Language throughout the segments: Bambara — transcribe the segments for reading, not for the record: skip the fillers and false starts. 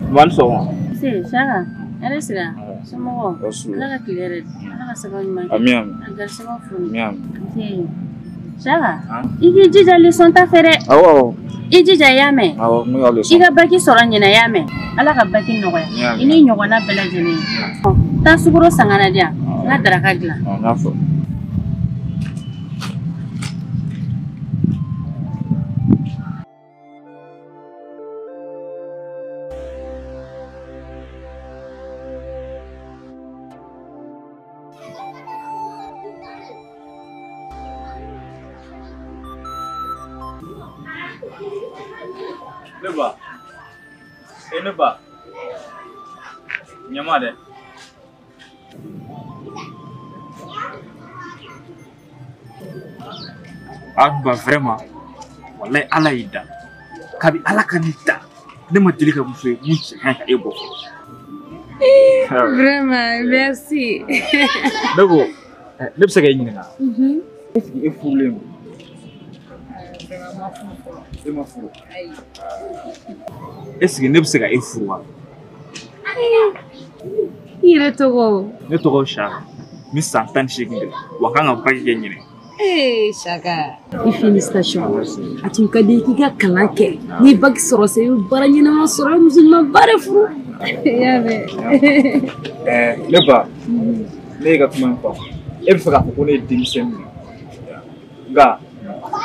Mama ni sɔgɔma. Se Saka, hɛrɛ sira. Somɔgɔw? Ala ka tile hɛrɛ di. Ala ka sababu ɲuman kɛ. Ami ami. A garisɛgɛw foni. Ami ami. Se Saka, i k'i jija leçon ta fɛ dɛ. Awɔ awɔ. I jija i y'a mɛn. Awɔ, n bɛ ka leçon. I ka baki sɔrɔ ɲinɛ i y'a mɛn. Ala ka baki nɔgɔya. I ni ɲɔgɔnna bɛɛ lajɛlen. Taa sukaro san ka na di yan. N ka daraka dilan. N y'a fɔ. Ne ba, e ne ba, ɲama dɛ. A ba vraiment, walayi Ala y'i da. Kabi Ala ka ne da, ne ma deli ka muso ye mun cɛ ka ɲi ka e bɔ fɔlɔ. Vraiment, merci. Ne ko, ne bɛ se ka e ɲininka? Est-ce que e furulen don? E ma furu? Est-ce que ne bɛ se ka e furu wa? I yɛrɛ tɔgɔ? Ne tɔgɔ Saka. N bɛ san 18 de la. Wa n kan ka baki kɛ ɲinɛ. Ee Saka. I félicitations. A tun ka di i k'i ka kalan kɛ. N'i ye baki sɔrɔ sisan i bɛ baara ɲɛnama sɔrɔ i bɛ muso ɲumanba de furu. I y'a mɛn. Ne ba, ne y'i ka kuma in faamu. E bɛ fɛ k'a fɔ ko ne ye denmisɛnnin de ye. Nka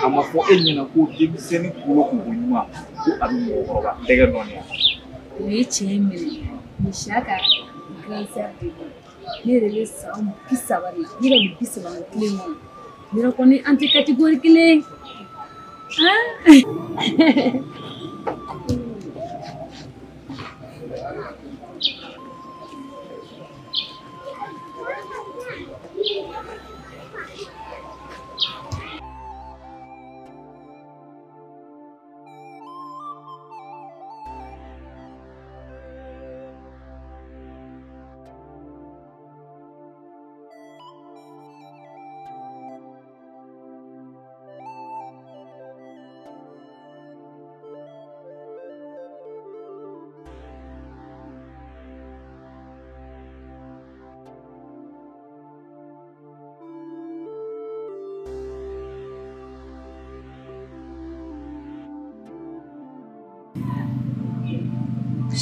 a ma fɔ e ɲɛna ko denmisɛnnin kunkolo kunko ɲuman ko a bɛ mɔgɔkɔrɔba tɛgɛ nɔɔni. O ye tiɲɛ ye minɛ. Mais Saka, grande sœur de don. Ne yɛrɛ bɛ san 30 de la. Ne yɛrɛ bɛ 31 kɔnɔ. Ne yɛrɛ kɔni an tɛ catégorie kelen ye. Han?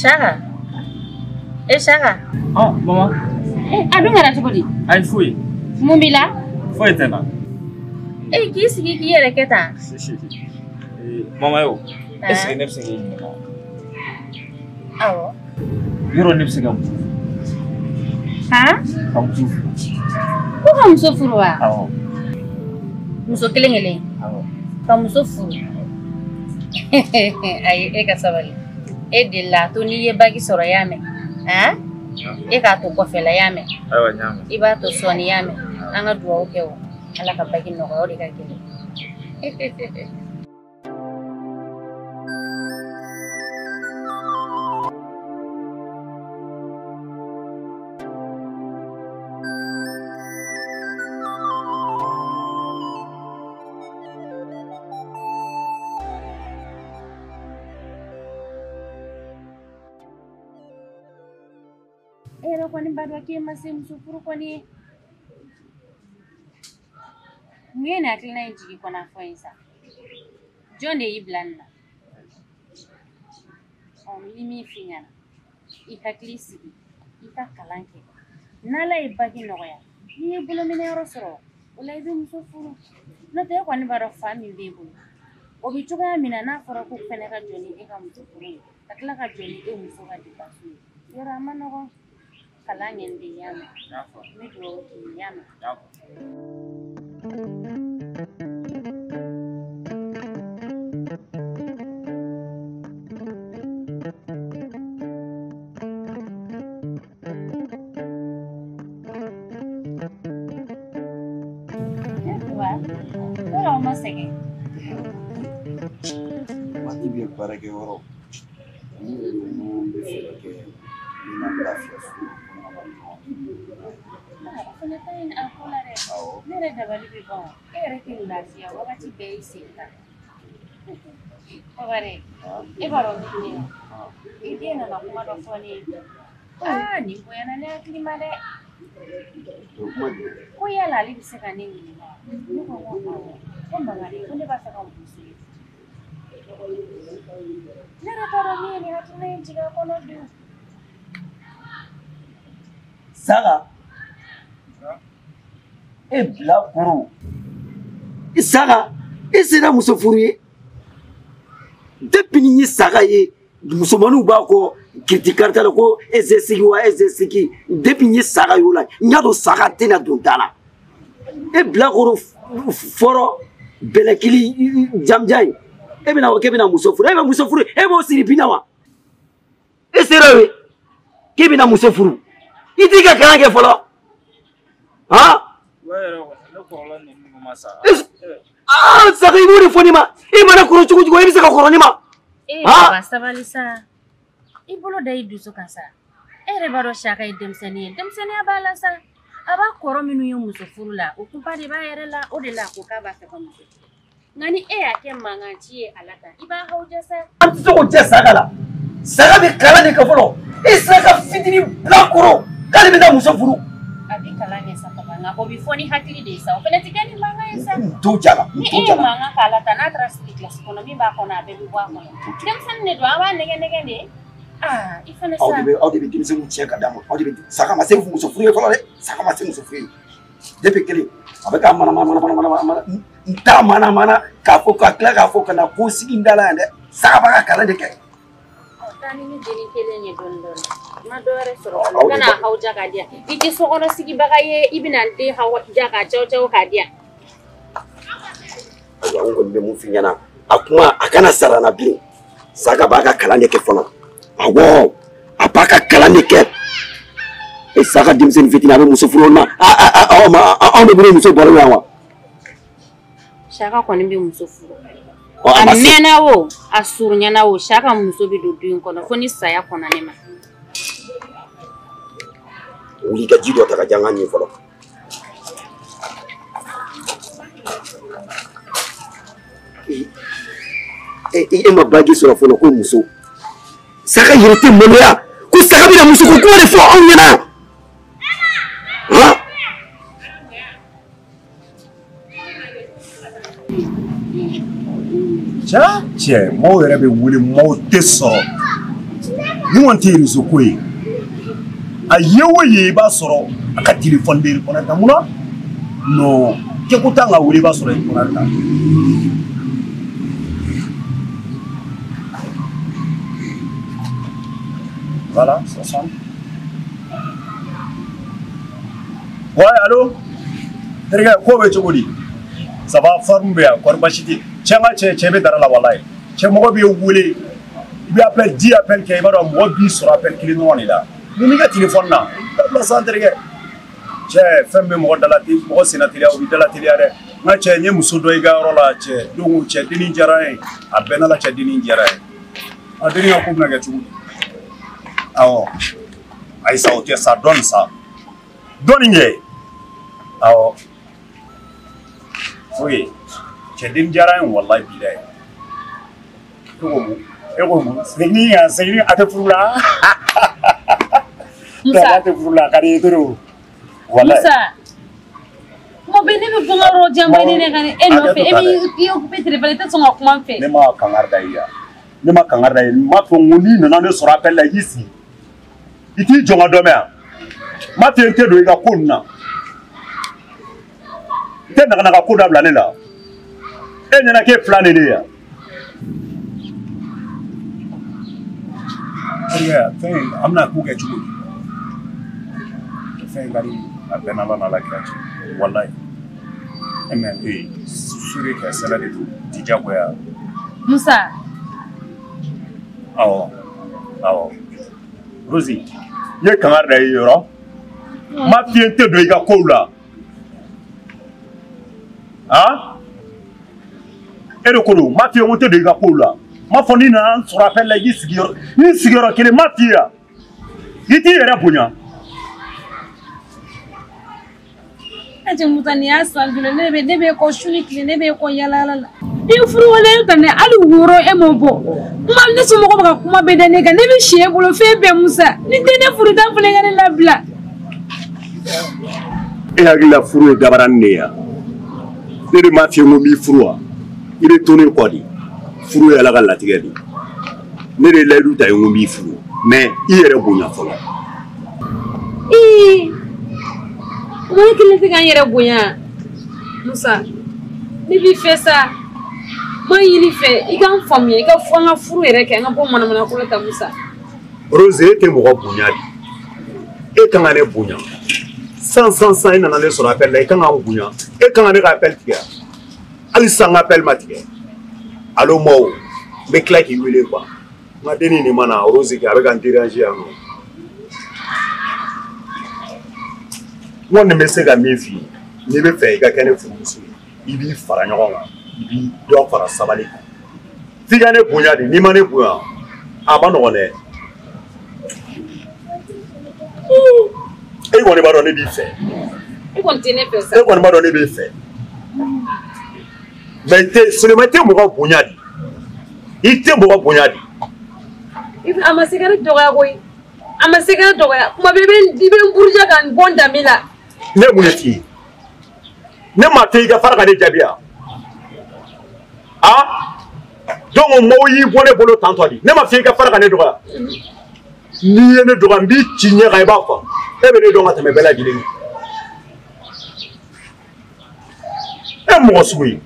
Saka, e Saka. Ɔ mama. A dun kɛra cogo di? Ayi foyi. Mun b'i la? Foyi tɛ n na. E k'i sigi k'i yɛrɛ kɛ tan. Mama yo, est-ce que ne bɛ se k'e ɲininka? Awɔ. Yɔrɔ ne bɛ se ka muso furu? Han? Ka muso furu. Ko ka muso furu wa? Awɔ. Muso kelen kelen? Awɔ. Ka muso furu. Ayi e ka sabali. E delila a to n'i ye baki sɔrɔ i y'a mɛn. Han? E k'a to kɔfɛ la i y'a mɛn. Ayiwa n y'a mɛn. I b'a to sɔɔni i y'a mɛn. An ka dugawu kɛ o. Ala ka baki nɔgɔya o de ka gɛlɛn. E yɛrɛ kɔni b'a dɔn k'e ma se muso furu kɔni ye. Mun ye nin hakilina in jigin kɔnɔ fɔ in sa? Jɔn de y'i bila nin na? Ɔ n bɛ min f'i ɲɛna, i hakili sigi, i ka kalan kɛ. N'Ala ye baki nɔgɔya, n'i ye bolominɛyɔrɔ sɔrɔ, o la i bɛ muso furu. N'o tɛ e kɔni b'a dɔn fa min b'e bolo. O bɛ cogoya min na n'a fɔra ko fɛnɛ ka jɔ ni e ka muso furu ye, ka tila ka jɔ ni e muso ka dépense ye. Yɔrɔ a ma nɔgɔn. Kalan kɛ n den y'a mɛn. N bɛ dugawu k'i ye y'a mɛn. Wa, yɔrɔ aw ma sɛgɛn. Waati bɛ baarakɛyɔrɔ ni ninnu bɛ fɛ ka kɛ ne na lafiya so kɔnɔna na. O fana ka ɲi a ko la dɛ. Ne yɛrɛ dabali bɛ ban. E yɛrɛ tɛ lafiya wagati bɛɛ i sen kan. Bakari, e b'a dɔn min ye, i den nana kuma dɔ fɔ ne ye. Aa, nin bonyana ne hakili ma dɛ. Ko yala ale bɛ se ka ne ɲininka? Ne ko n ko awɔ. Ko Bakari, ko ne b'a fɛ ka muso ye. Ne yɛrɛ t'a dɔn min ye nin hakilina in jigin a kɔnɔ dun. Saga, e bilakoro. Saga, e sera muso furu ye. Depuis ni ye saga ye, musomaninw b'a kɔ kiriti karita la ko e se sigi wa e se sigi. Depuis ni ye saga y'o la, n y'a dɔn saga tɛna don da la. E bilakoro fɔlɔ bɛlɛkili jamujan ye. E bɛna fɔ k'e bɛna muso furu, e bɛ muso furu, e b'o siri bin na wa? E sera o ye k'e bɛna muso furu. I t'i ka kalan kɛ fɔlɔ. Han? Ah, saga i b'o de fɔ ne ma. E mana kɔrɔ cogo cogo, e bɛ se ka kɔrɔ ne ma. Ee baba, sabali sa. I bolo da i dusu kan sa. E yɛrɛ b'a dɔn Saka ye denmisɛnnin ye. Denmisɛnninya b'a la sa. A b'a kɔrɔ minnu ye muso furu la, o kunpa de b'a yɛrɛ la. O de la a ko k'a b'a fɛ ka muso furu. Nka ni e y'a kɛ mankan ci ye a la tan, i b'a hawuja sa. An tɛ se k'o jɛ saga la. Saga bɛ kalan de kɛ fɔlɔ. E sera ka fitinin bila kɔrɔ k'ale bɛ taa muso furu. A bɛ kalan kɛ sa papa, nka o bɛ fɔ ni hakili de ye sa. O fana tɛ kɛ ni mankan ye sa. N t'o jala, n Ni t'o e ye jala. mankan k'a la tan, n'a taara sigi kilasi kɔnɔ, min b'a kɔnɔ a bɛɛ bɛ bɔ a kɔnɔ. Denmisɛnnin de don, an b'a nɛgɛ nɛgɛ de. Aa, i fana Aw sa. de bɛ aw de bɛ denmisɛnninw tiɲɛ ka d'a ma. Aw de bɛ saga ma se muso furu ye fɔlɔ dɛ. Saga ma se muso furu ye. Depuis kelen a bɛ k'a mana mana mana mana mana n t'a mana mana k'a fɔ ka tila k'a fɔ ka na ko sigi n da la yan dɛ. Saga b'a ka kalan de kɛ. Taa ni ne dennin kelen ye dɔɔnin dɔɔnin. N ma dɔ wɛrɛ sɔrɔ. Aw I de kana b'a hawuja k'a di yan. I tɛ sokɔnɔ sigibaga ye, i bɛna n den hawuja k'a cawo cawo k'a di yan. Ayiwa, n kɔni bɛ mun f'i ɲɛna, a kuma a kana sara n na bilen. Saga b'a ka kalan de kɛ fɔlɔ. Awɔ, a b'a ka kalan de kɛ. E saga denmisɛnnin fitinin a bɛ muso furu o ma, anw de bɛ muso baro yan wa? Saka kɔni bɛ muso furu. Ɔ, a A ma se. mɛnna o, a surunyana o, Saka muso bɛ don du in kɔnɔ fo ni saya kɔnna ne ma. Wuli ka ji dɔ ta ka di an ka ɲɛ fɔlɔ. E ma baji sɔrɔ fɔlɔ ko muso. Saga yɛrɛ tɛ maloya ko saga bɛna muso ko kuma de fɔ anw ɲɛna. Han? Cɛ, maaw yɛrɛ bɛ wele, maaw tɛ sɔrɔ. Ni kɔni tɛ réseau ko ye. A ye o ye, i b'a sɔrɔ a ka téléphone bɛ répondre mun na? Non, kɛko t'an ka wele, i b'a sɔrɔ répondre ta. Voilà, ça sonne. Ouais, allô? Terikɛ, ko bɛ cogo di? Ça va, forme bɛ yan, kɔri baasi tɛ. Cɛ, n ka cɛ, cɛ bɛ dara la walayi. Cɛ, mɔgɔ b'i wele, i bɛ appel 10 appel kɛ, i b'a dɔn mɔgɔ b'i sɔrɔ appel kelen dɔrɔn de la. Mun b'i ka téléphone na? Dabila sa n terikɛ. Cɛ, fɛn bɛ mɔgɔ dala mɔgɔ senna teliya, o b'i dala teliya dɛ. N ka cɛ, n ye muso dɔ i ka yɔrɔ la, cɛ, don cɛ, dennin diyara n ye. A bɛɛ n'a la cɛ, dennin diyara n ye. A dennin ka ko bɛna kɛ cogo di? Awɔ. Ayi sa, o tɛ sa, dɔɔnin sa. Dɔɔnin kɛ. Awɔ. Ok. Cɛ, den diyara n ye walayi bilayi. E ko mun? E ko mun? Segin kan, segin a tɛ furu la. Musa. A tɛ furu la, a ka di i ye trop. Walayi. Musa. Kuma bɛɛ ne bɛ bɔ n ka yɔrɔ jan ba ne ka e nɔfɛ, e b'i occupé téléphone, i tɛ sɔn ka kuma n fɛ. Ne ma kangari da i ye. Ne ma kangari da i ye. N m'a fɔ n ko n'i nana ne sɔrɔ appel la, i k'i sigi. I t'i jɔ n ka dɔ mɛn yan. N m'a f'i ye n tɛ don i ka ko ninnu na. I tɛ naganaga ko dabila ne la. E ɲɛna k'e filan de ne ye yan. Terikɛ, fɛn in, an bɛna ko kɛ cogo di? Fɛn in ka di a bɛɛ n'Ala n'Ala kira cɛ. Walayi. E mɛ ee suri kɛ sɛbɛ de don, ti diyagoya. Musa. Awɔ, awɔ. Rosi, n ye kangari da i ye yɔrɔ. N m'a f'i ye n tɛ don i ka kow la. Han? E de ko don, n m'a f'i ye n ko n tɛ don i ka kow la. N m'a fɔ n'i nana n sɔrɔ appel la, i k'i sigi yɔrɔ, n'i sigiyɔrɔ kelen, n m'a f'i ye yan. I t'i yɛrɛ bonya. E cɛ Musa, nin y'a san joli ne bɛ e kɔ su ni tile, ne bɛ e kɔ yaala yaala la. I ye furu waleya ta ne hali woro e m'o bɔ. Kuma ne somɔgɔw bɛ ka kuma bɛɛ da ne kan, ne bɛ si e bolo fɛn bɛɛ Musa. Ni tɛ ne furu ta fana ka ne labila. E hakili la furu ye dabaranin de ye wa? Ne de m'a f'i ye n ko n b'i furu wa? I bɛ to ne kɔ de. Furu ye Ala ka latigɛ de ye. Ne de ye layidu ta ye n ko n b'i furu mais i yɛrɛ bonya fɔlɔ. Ee, ne kelen tɛ ka n yɛrɛ bonya. Musa, ne b'i fɛ sa. N b'a ɲini i fɛ i ka n faamuya, i ka an ka furu yɛrɛ kɛ, an ka bɔ manamanako la tan Musa. Rose, e tɛ mɔgɔ bonya de. E kan ka ne bonya. San san san e nana ne sɔrɔ appel la, i kan ka n bonya. E kan ka ne ka appel tigɛ. Hali sisan n ka appel ma tigɛ. Allo Mao, n bɛ tila k'i wele quoi. N ka dennin nin ma na Rose kɛ, a bɛ ka n déranger yan nɔ. N kɔni bɛ se ka min f'i ye, n'i bɛ fɛ i ka kɛ ne furumuso ye, i b'i fara ɲɔgɔn kan, i b'i dɔ fara sabali kan. F'i ka ne bonya de, n'i ma ne bonya, a ma nɔgɔn dɛ. E kɔni b'a dɔn ne b'i fɛ. E kɔni tɛ ne fɛ sa. E kɔni b'a dɔn ne b'i fɛ. Mais i tɛ Solomani, i tɛ mɔgɔ bonya de. I tɛ mɔgɔ bonya de. A ma se ka ne dɔgɔya koyi. A ma se ka ne dɔgɔya. Kuma bɛɛ i bɛ n buruja ka n bɔ n danbe la. Ne mun de f'i ye? Ne ma to i ka fara ka ne jaabi wa? Ah? Donc mɔgɔw y'i bɔ ne bolo tantɔ de. Ne ma f'i ka fara ka ne dɔgɔya. N'i ye ne dɔgɔya, n b'i ci ɲɛ kan i b'a fɔ. E bɛ ne dɔn ka tɛmɛ bɛɛ lajɛlen kan. E mɔgɔ sugu ye.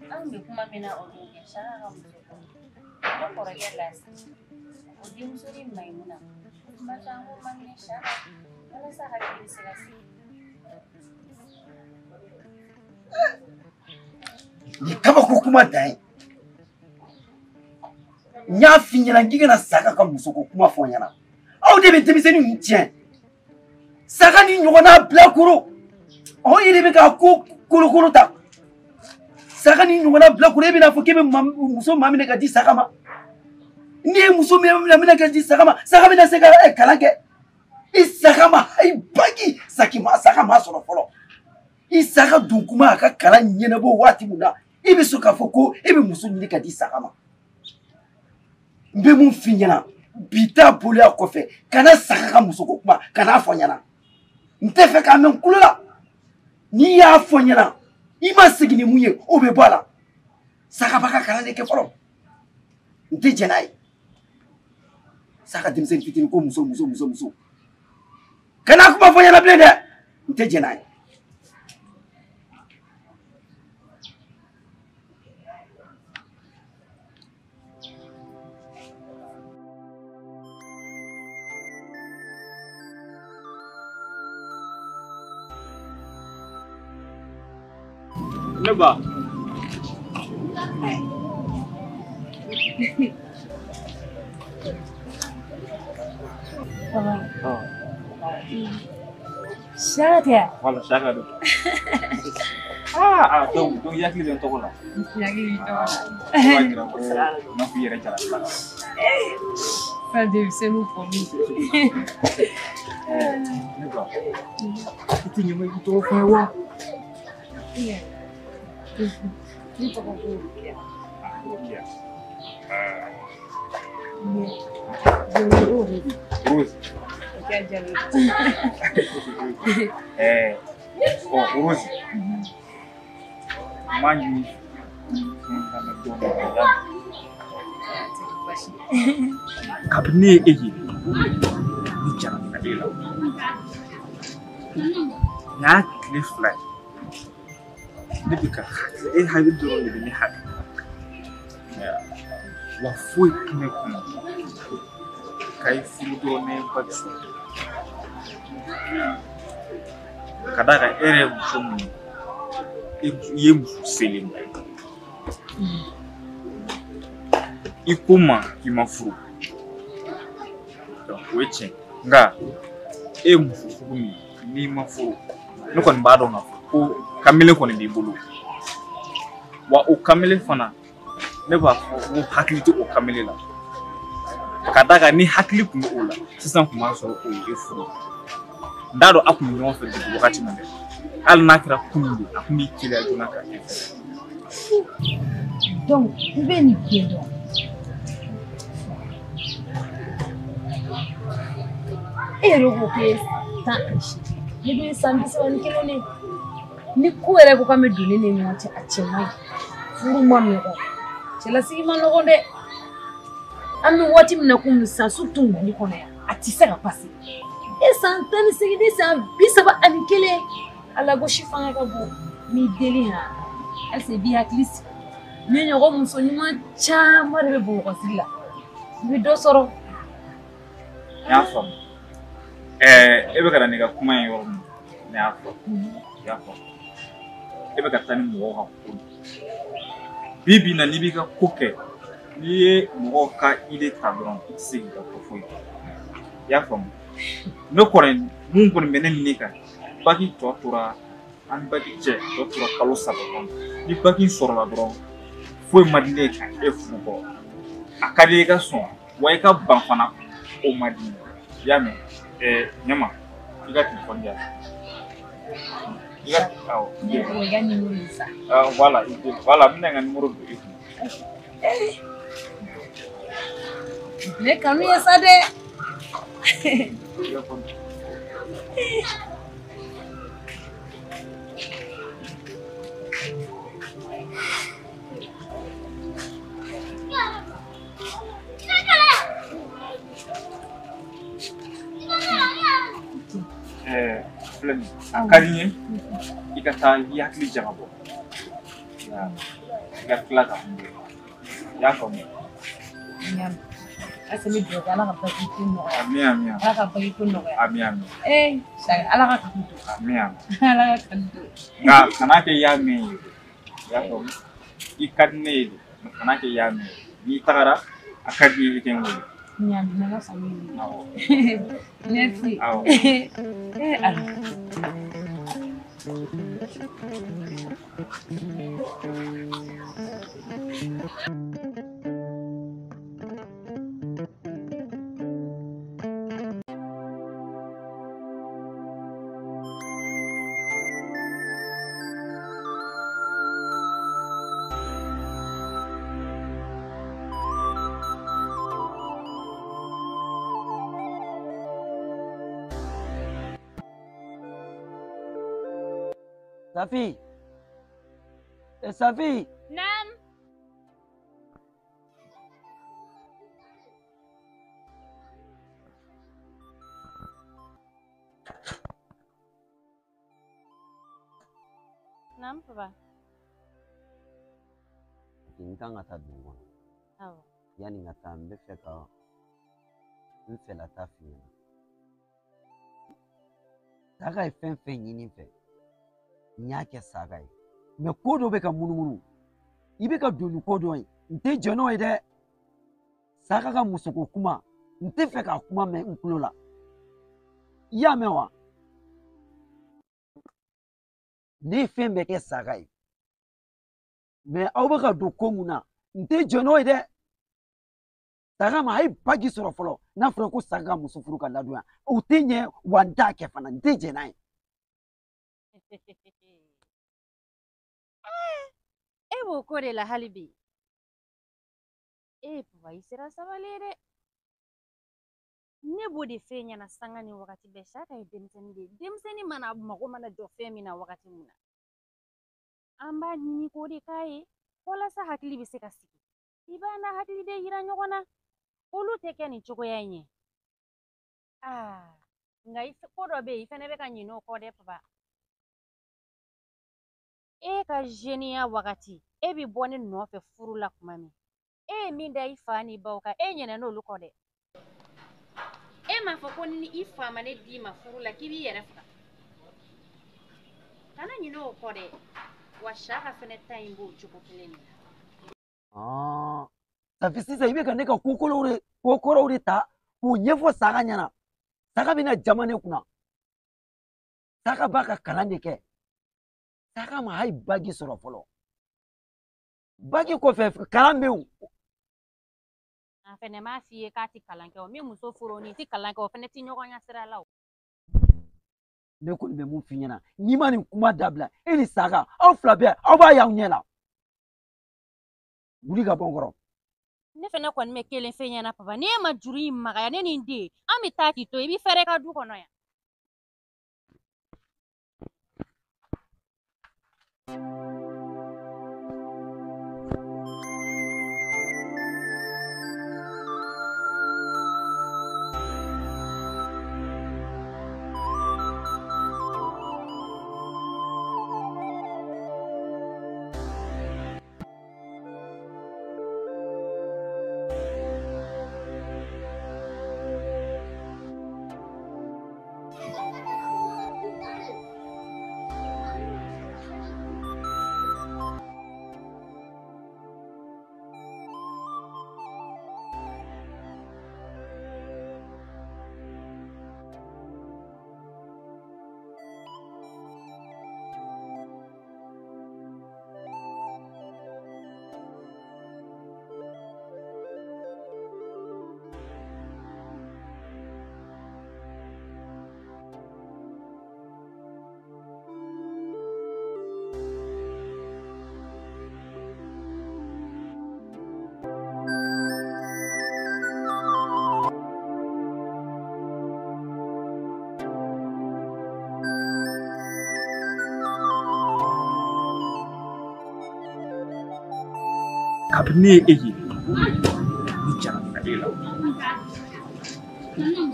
Anw bɛ kuma min na o don kɛ Saka ka muso ko ne kɔrɔkɛ Lasi o denmusonin Mayimuna kuma caman ko man kɛnɛ Saka walasa hakili bɛ se ka sigi. Nin kabako kuma dan ye. N y'a f'i ɲɛna k'i kana Saka ka musoko kuma fɔ n ɲɛna. Aw de bɛ denmisɛnnin ninnu tiɲɛ. Saka ni ɲɔgɔnna bilakoro. Aw yɛrɛ bɛ k'a ko kolokolo ta. Saka ni ɲɔgɔnna bilakoro, e bɛna fɔ k'e bɛ muso maa minɛ ka di Saka ma. N'i ye muso minɛ ka di Saka ma, Saka bɛna se ka kalan kɛ. I Saka ma i bagi Saka ma sɔrɔ fɔlɔ. I Saka dun kuma a ka kalan ɲɛnabɔ waati min na, i bɛ sɔn k'a fɔ ko e bɛ muso ɲini ka di Saka ma. N bɛ mun f'i ɲɛna, bi ta boloya kɔfɛ, kana Saka ka musoko kuma, kan'a fɔ n ɲɛna. N tɛ fɛ k'a mɛn n kulo la. N'i y'a fɔ n ɲɛna, i ma segin ni mun ye, o bɛ bɔ a la. Saka b'a ka kalan de kɛ fɔlɔ. N tɛ jɛn n'a ye. Saka denmisɛnnin fitinin ko muso muso muso muso. Kana kuma fɔ n ɲɛna bilen dɛ. N tɛ jɛn n'a ye. Ne ba. Saka tɛ yan? Wala Saka don. Ah, donc i hakili bɛ n tɔgɔ la. N hakili b'i tɔgɔ la. O b'a jira ko n'a fɔ i yɛrɛ jara la. Fa denmisɛnninw fɔ min. Ne ba, i tɛ ɲuman i tɔgɔ fɔ n ye wa? Ne tɔgɔ ko Rokiya. Rokiya. Rose. Rose. Rokiya Jalo. Ɔ Rose. N b'a ɲini n ka mɛn dɔɔnin. Kabini ne ye e ye, ne jarabila e la. Nin y'a tile 2 ye. Ne bɛ ka hakili, e hakili dɔrɔn de bɛ ne hakili la. Wa foyi tɛ ne kunna ka i furu dɔrɔn ne ye baki sɔrɔ. Ka d'a kan e yɛrɛ ye muso min ye, i ye muso selen ye. I ko n ma k'i ma furu. Donc o ye tiɲɛ ye. Nka e ye muso sugu min ye, N'i ma furu, ne kɔni b'a dɔn k'a fɔ ko kamalen kɔni b'i bolo. Wa o kamalen fana, ne b'a fɔ ko hakili tɛ o kamalen la. Ka d'a kan ni hakili tun bɛ o la, sisan tun b'a sɔrɔ o ye e furu. N t'a dɔn a tun bɛ ɲɔgɔn fɛ depuis wagati min dɛ. Hali n'a kɛra kunun de, a tun b'i teliya joona ka e furu. Donc, i bɛ nin bɛɛ dɔn. E yɛrɛ ko k'e ye 18, ne dun ye san 31 de ye. Ni ko yɛrɛ ko k'an bɛ don ne ni ɲɔgɔn cɛ, a cɛ man ɲi. Furu ma nɔgɔn, cɛlasigi ma nɔgɔn dɛ. An bɛ waati min na komi sisan, surtout Mali kɔnɔ yan, a tɛ se ka pase. E san 18, ne san 31, a lagosi fanga ka bon. N b'i deli han, halisa i b'i hakili sigi. Ne ɲɔgɔn muso ɲuman caman de bɛ Bamakɔ sigi la. I bɛ dɔ sɔrɔ. N y'a faamu. E bɛ ka na n'i ka kuma ye yɔrɔ min, ne y'a faamu. I y'a faamu. E bɛ ka taa ni mɔgɔw ka ko ye. Bi bi in na n'i b'i ka ko kɛ, n'i ye mɔgɔw ka idée ta dɔrɔn, i tɛ se k'i ka ko foyi kɛ. I y'a faamu. Ne kɔni, mun kɔni bɛ ne ni ne kan, baki tɔ tora an ni baki cɛ tɔ tora kalo 3 kɔnɔ. Ni baki sɔrɔla dɔrɔn, foyi man di ne ye ka e furu kɔ. A ka di i ka sɔn, wa i ka ban fana, o man di n ye. I y'a mɛn? Ɲama, i ka telefɔni di yan. I ka awɔ. Ne ko i ka nimoro in sa. Voilà, voilà, n bɛna n ka nimoro don i kun. Ne kanu ye sa dɛ. Filɛ nin ye, a ka di n ye i ka taa i hakili jagabɔ. I ka tila ka n wele. I y'a faamu? Halisa n bɛ dugawu kɛ Ala ka baki ko nɔgɔya. Ami ami. Ala ka baki ko nɔgɔya. Ami ami. Sari, Ala ka kanu don. Ami ami. Ala ka kanu don. Nka kana kɛ i y'a mɛn ye. I y'a faamu? I ka di ne ye de, nka kana kɛ i y'a mɛn ye. N'i tagara, a ka di i ye i kɛ n wele. N y'a mɛn, n'Ala sɔnna i wele. Awɔ. Merci. Awɔ. Ala. Safi. Safi. Naam. Naam, papa. N kan ka taa dugu kɔnɔ. Awɔ. Yanni n ka taa, n bɛ fɛ ka n fɛla ta f'i ɲɛna. Saga ye fɛn fɛn ɲini n fɛ, n y'a kɛ saga ye. Mɛ ko dɔ bɛ ka munumunu, i bɛ ka don ni ko dɔ ye, n tɛ jɛn n'o ye dɛ. Saga ka musoko kuma, n tɛ fɛ k'a kuma mɛn n tulo la. I y'a mɛn wa? Ne ye fɛn bɛɛ kɛ saga ye, mɛ aw bɛ ka don ko mun na, n tɛ jɛn n'o ye dɛ. Saga ma a ye bagi sɔrɔ fɔlɔ, n'a fɔra ko saga ka muso furu ka ladon yan, o tɛ ɲɛ wa n t'a kɛ fana, n tɛ jɛn n'a ye. E b'o ko de la hali bi. E papa, i sera sabali ye dɛ. Ne b'o de f'e ɲɛna sanga ni wagati bɛɛ, Saka ye denmisɛnnin de ye. Denmisɛnnin mana mago mana jɔ fɛn min na wagati min na, an b'a ɲini k'o de k'a ye walasa hakili bɛ se ka sigi. I b'a n'a hakili de yira ɲɔgɔn na. Olu tɛ kɛ nin cogoya in ye. Aa, nka ko dɔ bɛ yen, i fɛnɛ bɛ ka ɲinɛ o kɔ dɛ papa. E ka jeniya wagati, e bɛ bɔ ne nɔfɛ furu la tuma min, e ye min da i fa n'i baw kan, e ɲinɛna olu kɔ dɛ. E m'a fɔ ko ni i fa ma ne d'i ma furu la k'i b'i yɛrɛ faga. Kana ɲinɛ o kɔ dɛ. Wa Saka fɛnɛ ta in b'o cogo kelen de la. Safi, sisan i bɛ ka ne ka ko kɔrɔw de ta k'o ɲɛfɔ Saga ɲɛna. Saga bɛna jama ne kunna. Saka b'a ka kalan de kɛ. Saka ma hali bagi sɔrɔ fɔlɔ. Bagi kɔfɛ kalan bɛ yen. An fɛnɛ m'a f'i ye k'a ti kalan kɛ o, min muso furu ni ti kalan kɛ o fɛnɛ ti ɲɔgɔn ɲɛ sira la o. Ne kɔni bɛ mun f'i ɲɛna, n'i ma nin kuma dabila, e ni Saka aw fila bɛɛ aw b'a y'aw ɲɛ la. Wuli ka bɔ n kɔrɔ. Ne fɛnɛ kɔni bɛ kelen fɛn ɲɛna papa, n'e ma juru in magaya ne ni n den, an bɛ taa k'i to i bɛ fɛrɛ i ka du kɔnɔ yan. Kabini ne ye e ye, ne jarabila e la. Nin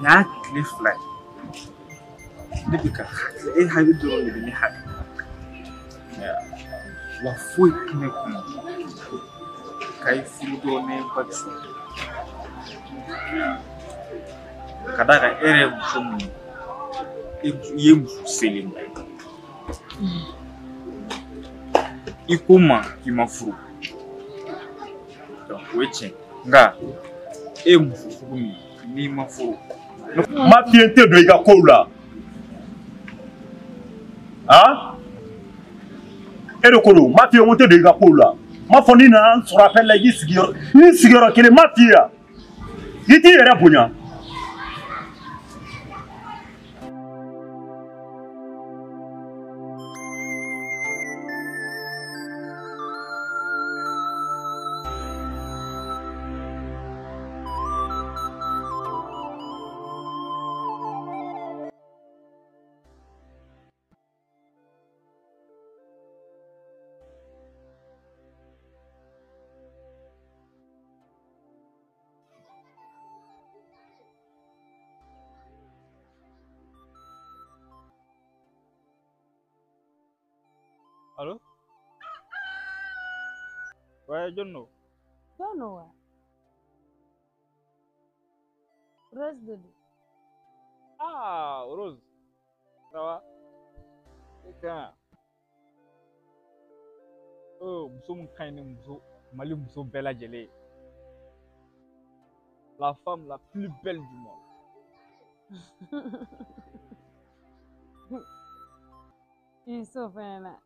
y'a tile 2 ye, ne bɛ ka hakili, e hakili dɔrɔn de bɛ ne hakili la. Wa foyi tɛ ne kɔnɔ ka i furu dɔrɔn ne ye baki sɔrɔ. Ka d'a kan e yɛrɛ ye muso min ye, i ye muso selenba ye. I ko n ma k'i ma furu. O ye tiɲɛ, nka e ye muso sugu min ye n'i ma furu. N m'a f'i ye n tɛ don i ka kow la. Han? E de ko don, n m'a f'i ye ko n tɛ don i ka kow la. N m'a fɔ n'i nana n sɔrɔ appel la i k'i sigi yɔrɔ, n'i sigiyɔrɔ kelen n m'a f'i ye wa? I t'i yɛrɛ bonya. Allô? Ouais, jɔn don? Jɔn don wa? Rose de don. Ah, Rose. Ça va? E ka ɲi. Oh, muso min ka ɲi ni muso Mali muso bɛɛ lajɛlen ye. La femme la plus belle du monde. I so fɛnɛ na.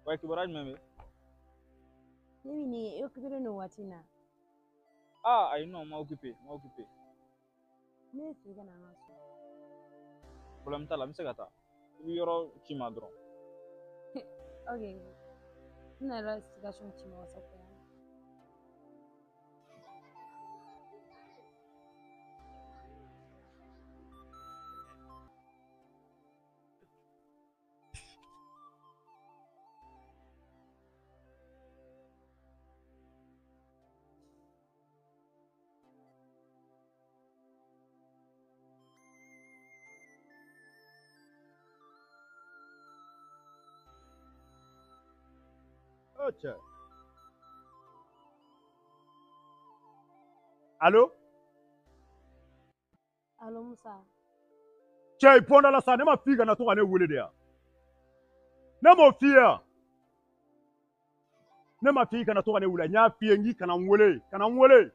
Ouais, kibaruya jumɛn bɛ yen? Ne bɛ nin ye, e occupé nin waati in na. Ah, ayi non, ma occupé, ma occupé. Ne ye fɛ i ka na an ka so. Problème t'a la, n bɛ se ka taa. I bɛ yɔrɔ ci n ma dɔrɔn. Ok, n bɛna yɔrɔ situation ci ma WhatsApp kan. Cɛ. Allo? Allo Musa. Cɛ i bɔnda la sa, ne ma f'i kana to ka ne wele de ya. Ne m'o f'i ye wa? Ne ma f'i kana to ka ne wele, n y'a f'i ye n k'i kana n wele, kana n wele.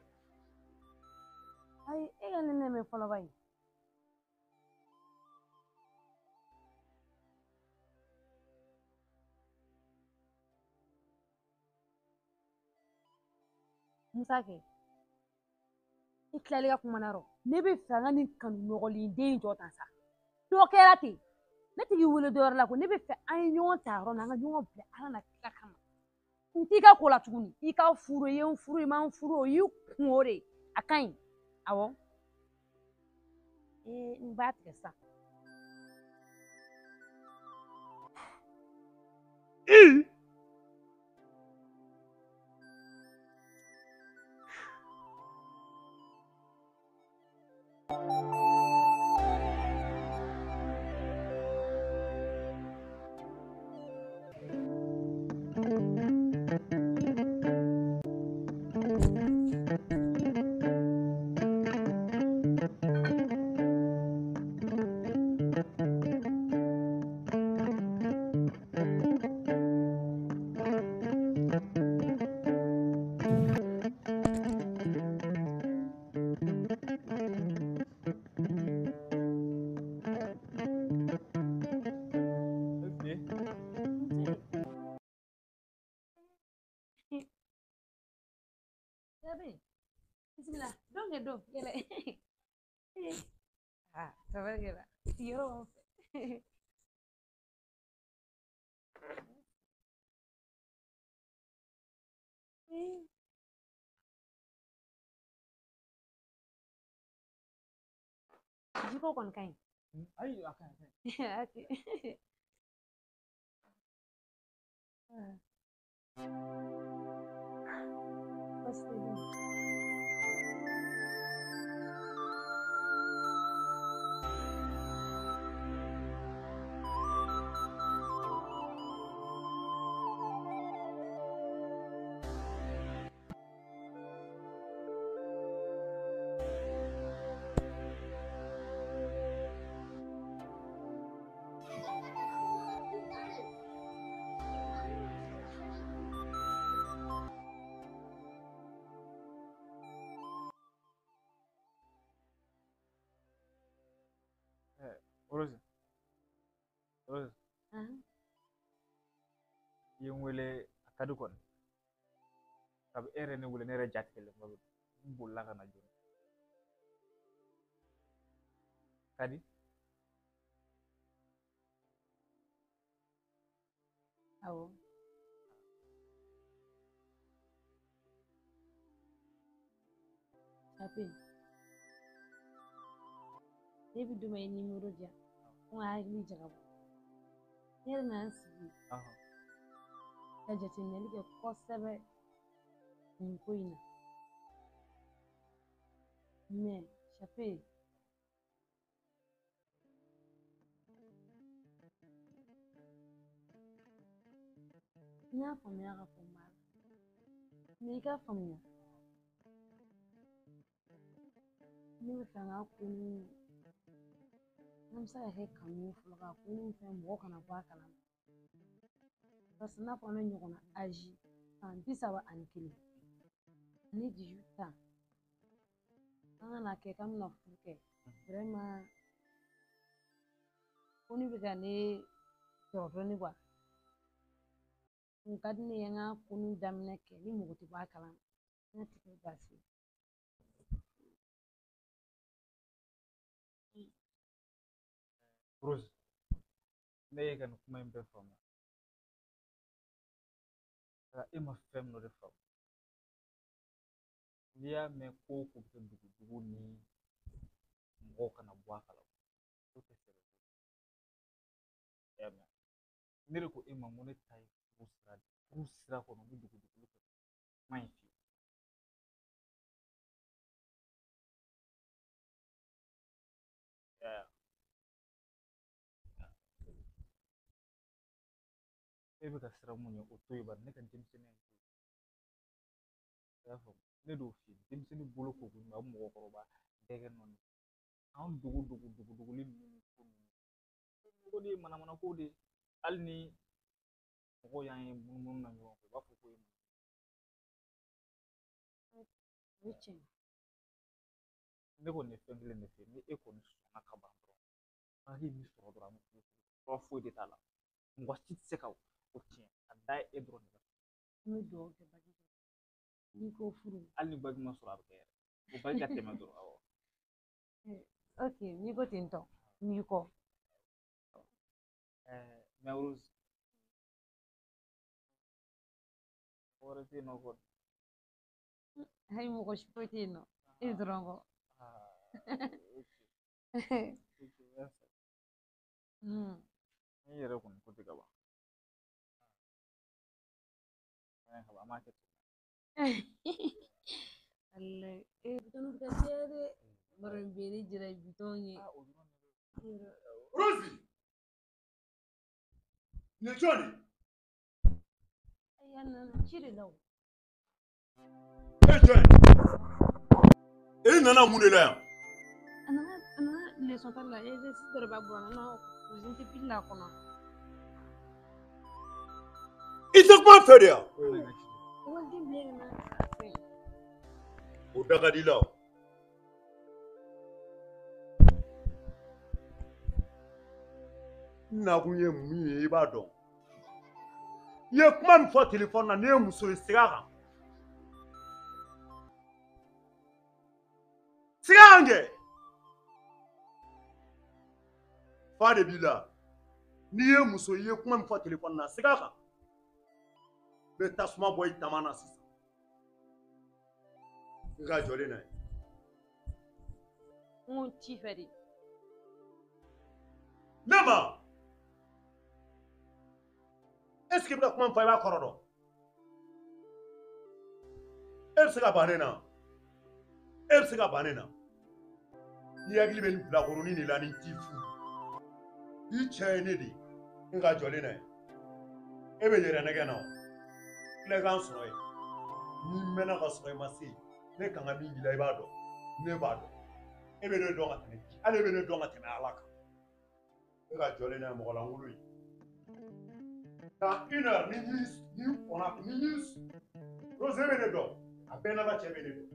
Ayi, e ka ye ne nɛmɛ fɔlɔ ba ye. Musa kɛ i tilalen ka kuma na rɔ ne bɛ fɛ an ka nin kanu nɔgɔlen den in jɔ tan sa dɔ kɛra ten ne tigi wele dɔ wɛrɛ la ko ne bɛ fɛ an ye ɲɔgɔn ta yɔrɔ min na an ka ɲɔgɔn bila Ala na kira kama n t'i ka ko la tuguni i ka furu i ye n furu i ma n furu o y'i kun o de ye a ka ɲi awɔ ee n b'a tigɛ sisan. Bismillah, don kɛ don yɛlɛ. Ah, tabarikɛla yɔrɔ b'an fɛ. Jiko kɔni ka ɲi. Ayi, a ka ɲi. Ok. Baasi tɛ yen. Rose, Rose, i ye n wele a ka di kɔni. Kabi e yɛrɛ ne wele ne yɛrɛ ja tigɛlen ba don. N bolila ka na joona. Ka di? Awɔ. Sape. Ne bɛ d'u ma i nimoro di yan. Ko n ka hakili jagabɔ. Ne yɛrɛ nana n sigi ka jateminɛli kɛ kosɛbɛ nin ko in na. Mais Sape, n y'a faamuya k'a fɔ n b'a la. Mais i k'a faamuya ne bɛ fɛ an ka ko ni an bɛ se ka kɛ kanu ye fɔlɔ ka ko ni fɛn mɔgɔ kana bɔ a kalama. Parce que n'a fɔ ne ɲɔgɔnna âge san 31 ani 18 ans an kana kɛ k'an bɛna furu kɛ vraiment ko ne bɛ ka ne tɔɔrɔ dɔɔni quoi. Kun ka di ne ye n ka ko ni daminɛ kɛ ni mɔgɔ tɛ bɔ a kalama ne tɛ kɛ baasi ye. Rose, ne ye ka nin kuma in bɛɛ faamuya. Nka e ma fɛn min dɔ de faamu. N'i y'a mɛn ko o ko bɛ kɛ dugudugu ni mɔgɔw kana bɔ a kalama, o tɛ sɛbɛ ko ye. I y'a mɛn? Ne de ko e ma n ko ne ta ye furu sira de ye. Furu sira kɔnɔ ni dugudugu tɛ kuma in fiyewu. I y'a ye wa? E bɛ ka siran mun ɲɛ o to yen bari ne ka denmisɛnninya in to yen. I y'a faamu? Ne d'o f'i ye denmisɛnnin bolo ko ko ɲuman a bɛ mɔgɔkɔrɔba dɛgɛ nɔɔni. Anw dogo dogo dogo dogoli ninnu ni ko ninnu. O de ye manamana ko de ye. Hali ni mɔgɔw y'an ye munumunu na ɲɔgɔn fɛ u b'a fɔ ko e ma. O ye tiɲɛ ye. Ne kɔni ye fɛn kelen de fɛ, ni e kɔni sɔnna ka ban dɔrɔn, bac min sɔrɔ dɔrɔn, an bɛ furu, tɔɔrɔ foyi de t'a la. Mɔgɔ si tɛ se ka o tiɲɛ, a dan ye e dɔrɔn de la. N bɛ dugawu kɛ bac n'i ko furu. Hali ni bac ma sɔrɔ a bɛ kɛ yɛrɛ. O bac ka tɛmɛ dɔrɔn, awɔ. Ok, n'i ko ten tɔ, n b'i kɔ. Mais Rose, wɛrɛ tɛ yen nɔ kɔni. Ayi, mɔgɔ si foyi tɛ yen nɔ, e dɔrɔn kɔ. Ok, ok, merci. N yɛrɛ kɔni ko tɛ ka ban. An b'a kɛ ten. Wallahi, eh, bitɔn bɛ ka caya dɛ. Baro in bɛ ne jira bitɔn ye. Rosi! Nin ye jɔn ye? Ayi, a nana ci de la o. E ye jɔn ye? E nana mun de la yan? A nana leçon ta la, exercice dɔ de b'a bolo, a nana présenter pile la kɔnɔ. I tɛ kuma n fɛ de yan? Ekɔliden bilen ka na fɛn. O da ka di i la o. N nakun ye mun ye i b'a dɔn. I ye kuma min fɔ telefɔni na, ne ye muso ye, segin a kan. Segin a kan kɛ. Fa de b'i la. N'i ye muso ye, i ye kuma min fɔ telefɔni na, segin a kan. N bɛ tasuma bɔ i tama na sisan. N ka jɔlen na ye. N ko n t'i fɛ de. Ne ma. Est ce que i bɛ ka kuma min fɔ i b'a kɔrɔ dɔn? E bɛ se ka ban ne na? E bɛ se ka ban ne na? N'i hakili bɛ nin bilakoronin de la ni n t'i furu. I cɛ ye ne de ye. N ka jɔlen na ye. E bɛ yɛrɛ nɛgɛ na o. Filɛ k'an sɔrɔ yen. N'i mɛnna ka sɔrɔ i ma se yen, ne kan ka min k'i la i b'a dɔn. Ne b'a dɔn. E bɛ ne dɔn ka tɛmɛ, hali e bɛ ne dɔn ka tɛmɛ Ala kan. E ka jɔlen na ye mɔgɔ lankolon ye. Dans une heure, ni ni kɔnna ni ni Rose, e bɛ ne dɔn. A bɛɛ n'Ala cɛ bɛ ne dɔn.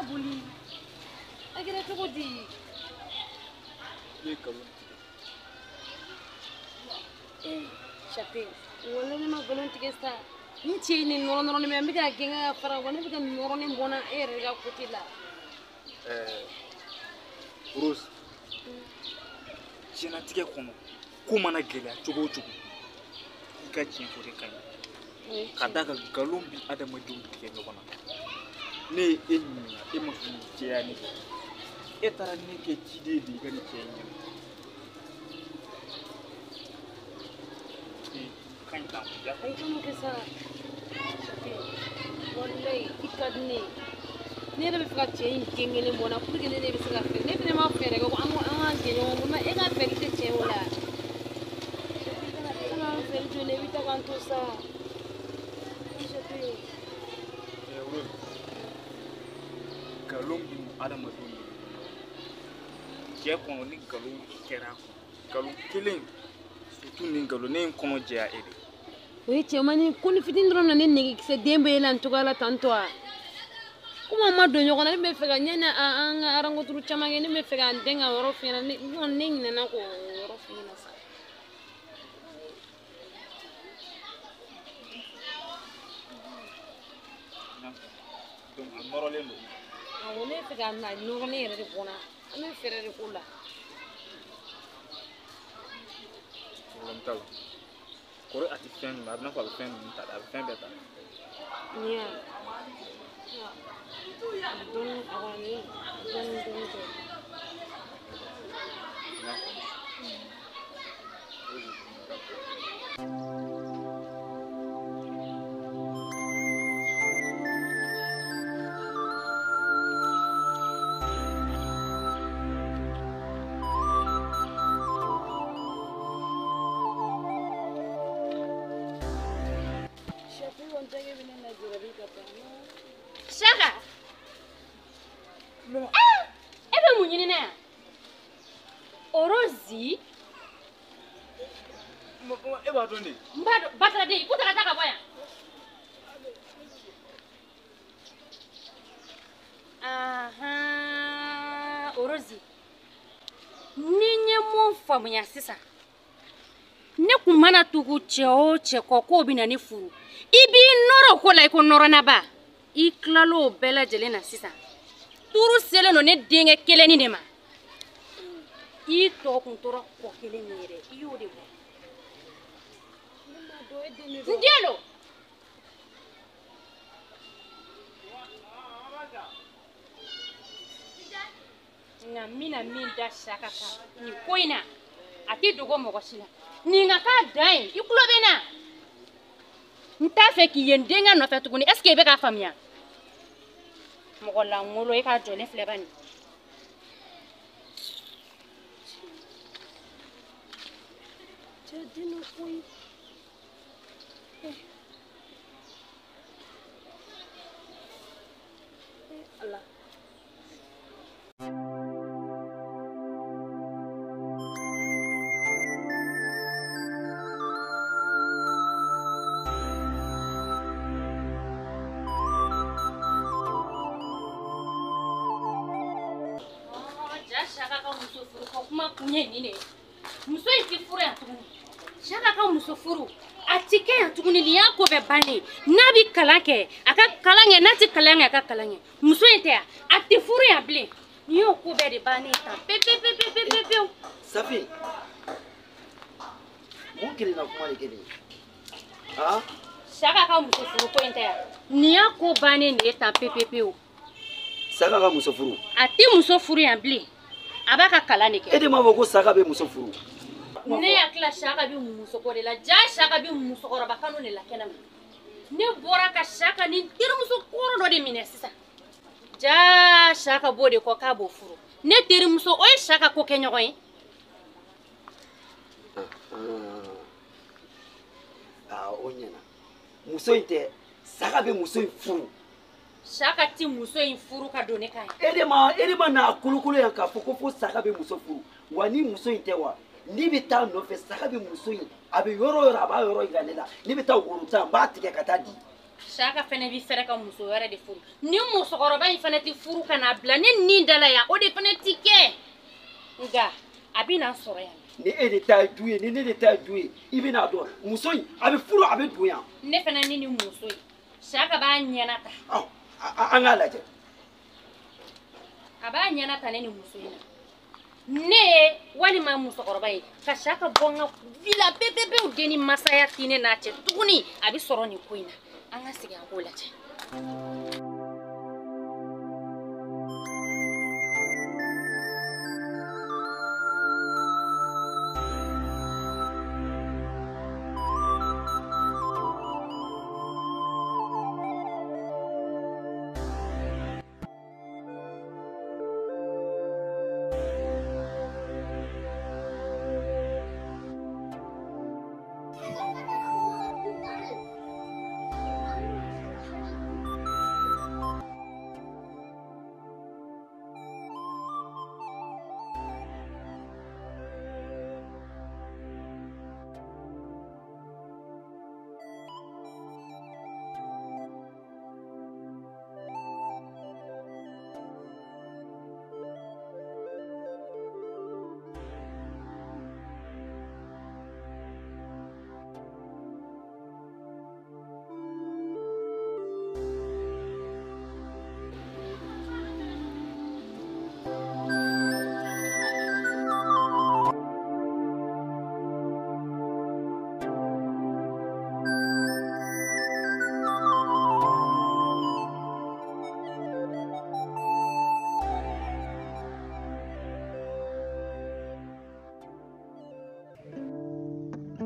Boli. A kɛra cogo di? I ye nkalon tigɛ. Eh, Chape, wala ne ma nkalon tigɛ sa. Ni cɛ ye nin nɔrɔ nɔrɔ min, n bɛ ka gɛn ka fara wa ne bɛ ka nin nɔrɔnin bɔ n na e yɛrɛ ka côté la. Rose, diɲɛlatigɛ kɔnɔ, ko mana gɛlɛya cogo o cogo, i ka tiɲɛ fɔ de ka ɲi. Ka d'a kan nkalon bi adamadenw tigɛ ɲɔgɔn na. Ne ye e ɲininka, e ma sɔn k'i jɛya ne fɛ. E taara ne kɛ ciden de ye i ka nin cɛ in ɲɛna. Ee, ka ɲi tan, ya. Ayi, kan'o kɛ sa. Chape, walayi i ka di ne ye. Ne yɛrɛ bɛ fɛ ka cɛ in gen kelen bɔ n na pour que ne de bɛ se ka fɛɛrɛ. Ne fɛnɛ ma fɛɛrɛ kɛ ko an k'an jɛ ɲɔgɔn bolo, e ka fɛɛrɛ tɛ tiɲɛ o la. Chape, kana n fɛɛrɛ jɔ ne, i bɛ taa k'an to sa. Chape. Rose, nkalon bi adamadenw de cɛ kɔnɔ ni nkalon kɛra a kɔnɔ, nkalon kelen surtout ni nkalon ne ye n kɔnɔ jɛya e de. O ye cɛmannin ko ni fitinin dɔrɔn na ne nɛgɛkisɛ den bɛ e la nin cogoya la tantɔ a. Komi an ma don ɲɔgɔn na, ne bɛ fɛ ka ɲani an ka rencontre caman kɛ, ne bɛ fɛ ka n den ka yɔrɔ f'i ɲɛna, ne kɔni ne ɲinɛna k'o yɔrɔ f'i ɲɛna sa. Donc a nɔrɔlen don. Awɔ, ne bɛ fɛ ka na nɔrɔlen yɛrɛ de bɔ n na, an bɛ fɛɛrɛ de k'o la. Problème t'a la. Kɔrɔ a tɛ fɛn ninnu, a bɛ n'a fɔ a bɛ fɛn ninnu ta dɛ, a bɛ fɛn bɛɛ ta. Nin ya dɔɔni, a kɔni dɔɔni dɔɔni kɛ. Saka! E bɛ mun ɲini na yan? Orozi? E b'a dɔn de? N b'a dɔn, Bataraden, i ko ta ka taa ka bɔ yan. Ahan, Orozi. Ni n ye mun faamuya sisan, ne kun mana tugu cɛ o cɛ kɔ k'o bɛ na ne furu, i b'i nɔrɔ o ko la i ko nɔrɔnaba. I tilal'o bɛɛ lajɛlen na sisan. Turu selen don ne denkɛ kelennin de ma. I tɔ kun tora kɔ kelen min ye dɛ, i y'o de bɔ. N den don. Nka n bɛna min da Saka kan nin ko in na, a tɛ dogo mɔgɔ si la. Nin ka k'a dan ye, i tulo bɛ n na. N t'a fɛ k'i ye n denkɛ nɔfɛ tuguni, est ce que i bɛ k'a faamuya? Mɔgɔ lankolon, e k'a jɔlen filɛ bani. Cɛ den dɔ koyi. Ala. Saka ka muso furu ko kuma kun ye nin de ye. Muso in tɛ furu yan tuguni. Saka ka muso furu a ti kɛ yan tuguni, nin y'a ko bɛɛ bannen. N'a bɛ kalan kɛ a ka kalan kɛ, n'a tɛ kalan kɛ a ka kalan kɛ. Muso in tɛ yan, a tɛ furu yan bilen. Nin y'o ko bɛɛ de bannen tan pe pe pe pe pe pewu. Safi, mun kelenna kuma de kɛ nin ye? Han? Saka ka muso furu ko in tɛ yan, nin y'a ko bannen de ye tan pe pe pewu. Saka ka muso furu? A tɛ muso furu yan bilen. A b'a ka kalan de kɛ. E de m'a fɔ ko Saka bɛ muso furu? Ne hakili la Saka bɛ musoko de la. Ja Saka bɛ musokɔrɔba kanu de la kɛnɛ ma. Ne bɔra ka Saka ni terimuso kɔrɔ dɔ de minɛ sisan. Ja Saka b'o de kɔ k'a b'o furu. Ne terimuso o ye Saka ko kɛ ɲɔgɔn ye. Aa, o ɲɛna. Muso in tɛ, Saka bɛ muso in furu. Saka ti muso in furu ka don ne kan ye. E de ma n'a kolokolo yan k'a fɔ ko fo Saka bɛ muso furu. Wa ni muso in tɛ wa, n'i bɛ taa nɔfɛ Saka bɛ muso in, a bɛ yɔrɔ o yɔrɔ a b'a yɔrɔ yira ne la. N'i bɛ taa woro ta n b'a tigɛ ka taa di. Saka fɛnɛ bɛ fɛrɛ ka muso wɛrɛ de furu. Ni musokɔrɔba in fɛnɛ tɛ furu ka n'a bila ne nin da la yan, o de fɛnɛ ti kɛ. Nka a bɛ n'a sɔrɔ yan. Ni e de ta ye du ye, ni ne de ta ye du ye, i bɛ n'a dɔn muso in a bɛ furu a bɛ don yan. Ne fɛnɛ ni nin muso in, Saka b'a ɲɛna ta. An k'a lajɛ. A b'a ɲɛna ta ne ni muso in na. Ne ye walima musokɔrɔba ye ka Saka bɔ n ka villa pepepewu den ni masaya ti ne n'a cɛ tuguni, a bɛ sɔrɔ nin ko in na. An ka segin an k'o lajɛ.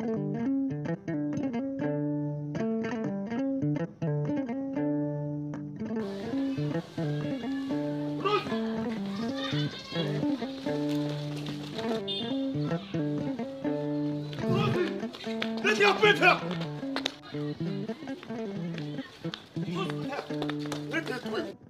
Ne tɛ to yen.